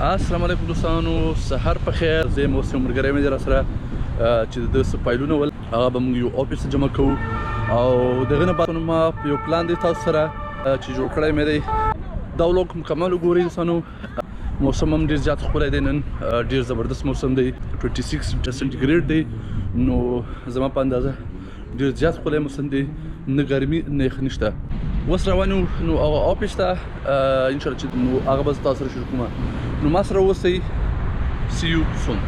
السلام علیکم دوستانو، سحر په خیر. زه یم اوس یو ملګری مې دی راسره چې د ده څه فایلونه ول، هغه به موږ یو آفیس ته جمع کوو او د هغه نه بعد ما یو پلان دی تاسو سره چې جوړ کړی مې دی. دا ولاګ مکمل وګورئ دوستانو. موسم هم ډېر زیات ښکلی دی نن، ډېر زبردست موسم دی، 26 سنټیګریډ دی، نو زما په اندازه ډېر زیات ښکلی موسم دی، نه ګرمي نه یخني شته. اوس روان یو نو هغه آفیس ته، انشاءالله چې نو هغه به زه تاسو سره شروع کوم، نو ما سره اوسئ. See you soon.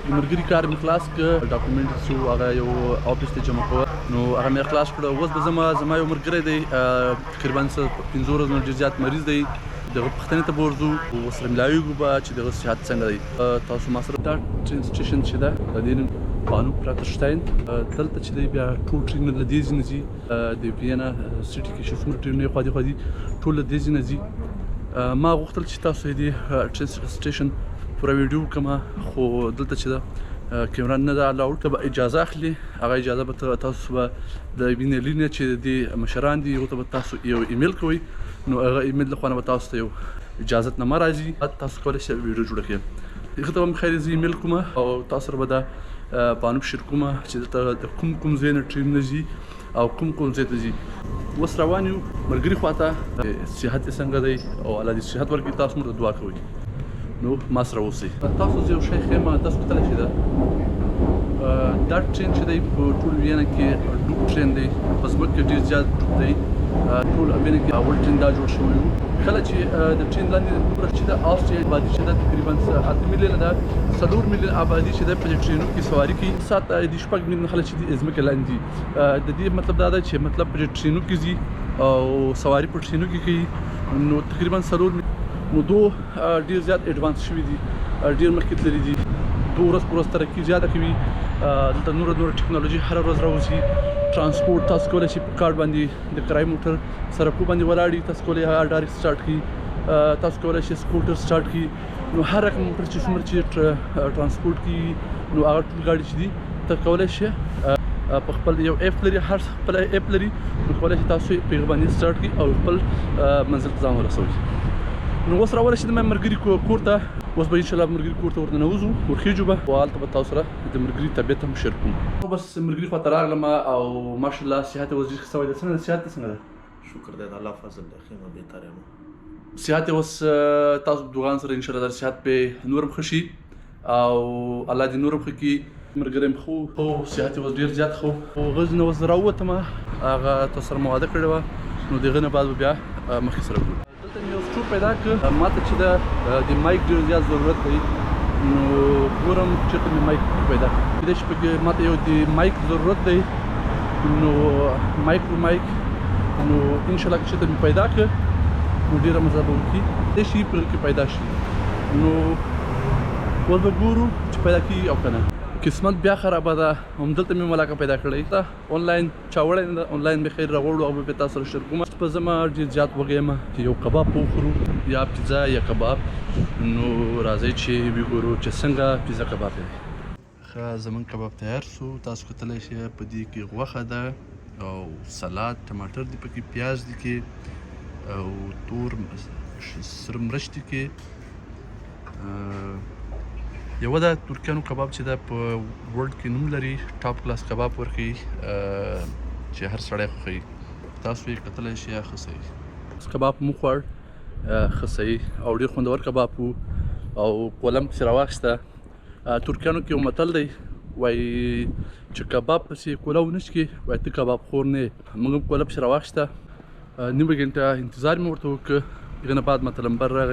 د ملګري کار مې خلاص کړ، ډاکومنټ څه وو هغه یو آفیس ته جمع کوه، نو هغه مې خلاص کړ. اوس به زما یو ملګری دی، تقریبا څه 5 ورځې نه ډېر زیات مریض دی، دغه پوښتنې ته به ورځو، ورسره ملاویږو به چې دغه صحت څنګه دی. تاسو ما سره دا ټرین سټیشن چې ده د دې نوم بانو پراتشتاین، دلته چې دی بیا ټول ټرینونه له دې ځای نه ځي. د وینا سیټي کې چې څومره ټرینونه خوا دې خوا دي ټول له دې ځای نه ځي. ما غوښتل چې تاسو یې دې ټرین سټیشن پوره ویډیو وکړم، خو دلته چې ده کیمره نه ده الاوډ، ته به اجازه اخلي، هغه اجازه به تاسو به د وینې لینې چې د دې مشران دي هغو ته به تاسو یو ایمیل کوئ، نو هغه ایمیل له خوا نه به تاسو ته یو اجازت نامه راځي، تاسو کولی شئ ویډیو جوړه کړئ. هغه ته به هم خیر زه ایمیل کوم او تاسو سره به دا پانوب شیر کوم چې دلته د کوم کوم ځای نه ټرینونه ځي او کوم کوم ځای ته ځي. اوس روان یو ملګري خواته، صحت یې څنګه دی او الله دې صحت ورکړي، تاسو موږ ته دعا کوئ، نو ما سره اوسئ. تاسو زه یو شی ښیم، تاسو کتلی شئ دا دا ټرین چې دی په ټول ویانا کې ډوب ټرین دی، په ځمکه کې ډېر زیات ډوب دی. ټول ویانا کې اول ټرین دا جوړ شوی و. کله چې د ټرین لاندې دومره چې د آسټریا آبادي چې ده تقریبا 8 میلیونه ده، 4 میلیون آبادي چې ده په دې ټرینو کې سواري کوي. ساعت د 6 میلیون خلک چې دي ځمکې لاندې دي. د دې مطلب دا ده چې مطلب په دې ټرینو کې ځي او سواري په ټرینو کې کوي، نو تقریبا 4 میلیون. نو دو ډېر زیات اډوانس شوي دي، ډېر مخکې تللي دي، دو ورځ په ورځ ترقي زیاته کوي. دلته نوره نوره ټکنالوژي هره ورځ راوځي. ترانسپورت تاسو کولی شئ په کارت باندې د کرایي موټر سرکو باندې ولاړ یي، تاسو کولی هغه ډایرکټ سټارټ کړي، تاسو کولی شئ سکوټر سټارټ کړي. نو هر رقم موټر چې څومره چې ترانسپورت کیږي، نو هغه ټول ګاډي چې دي ته کولی شئ په خپل یو اپ لري، هر خپل اپ لري، نو کولی شئ تاسو په هغه باندې سټارټ کړي او خپل منزل ته ځان ورسوئ. نو اوس راورسېدم ملګري کور ته، اوس به انشاءالله ملګري کور ته ورته ننوځو، ورخېژو به او هلته به تاسو سره د ملګري طبیعت هم شیر کوم. بس ملګري خواته راغلم او ماشاءالله صحت یې اوس ډېر ښه شوی دی. څنګه ده صحت یې څنګه ده؟ شکر دی د الله فضل دی، ښه یم، بهتر یم. صحت یې اوس تاسو دعاګانو سره انشاءالله د صحت پې نور هم ښه شي او الله دې نور هم ښه کړي. ملګری مې ښه و، صحت یې اوس ډېر زیات ښه و. خو هغه ځای نه اوس راووتم، هغه تاسو سره مو واده کړې وه، نو د هغه نه بعد به بیا مخکې سره ګورو. دلته مې یو سټور پیدا کړ، ما ته چې ده د مایک ډېر زیات ضرورت دی، نو ګورم چېرته مې مایک پیدا کړ. کېدای شي پکې ما ته یو د مایک ضرورت دی، نو مایکرو مایک، نو انشاءالله که چېرته مې پیدا کړ نو ډېره مزه به وکړي، کېدای شي په کې پیدا شي، نو اوس به ګورو چې پیدا کېږي او که نه. قسمت بیا خرابه ده، همدلته مې ملاقه پیدا کړی، آنلاین چا وړی نه ده، آنلاین مې خیر راوړو او به تاسو سره شریک کوم. په زما ډېر زیات وږی یم چې یو کباب وخورو، یا پیزا یا کباب، نو راځئ چې وګورو چې څنګه پیزا کباب دی. ښه زمونږ کباب تیار سو، تاسو کتلی شئ په دې کې غوښه ده او سلاد، ټماټر دی پکې، پیاز دی کې او تور سره مرچ دی کې. یوه د ترکیانو کباب چې ده په ورلډ کې نوم لري، ټاپ کلاس کباب ورکوي چې هر سړی خوښوي. تاسو یې کتلی شئ، ښه صحیح کباب مو خوړ، ښه صحیح او ډېر خوندور کباب و او کولم پسې راواخیسته. ترکیانو کې یو متل دی، وایي چې کباب پسې کوله ونه څکې، وایي ته کباب خور نه یې. موږ هم کوله پسې راواخیسته، نیمه ګنټه انتظار مې ورته وکړ، هغه نه بعد ماته لمبر راغی.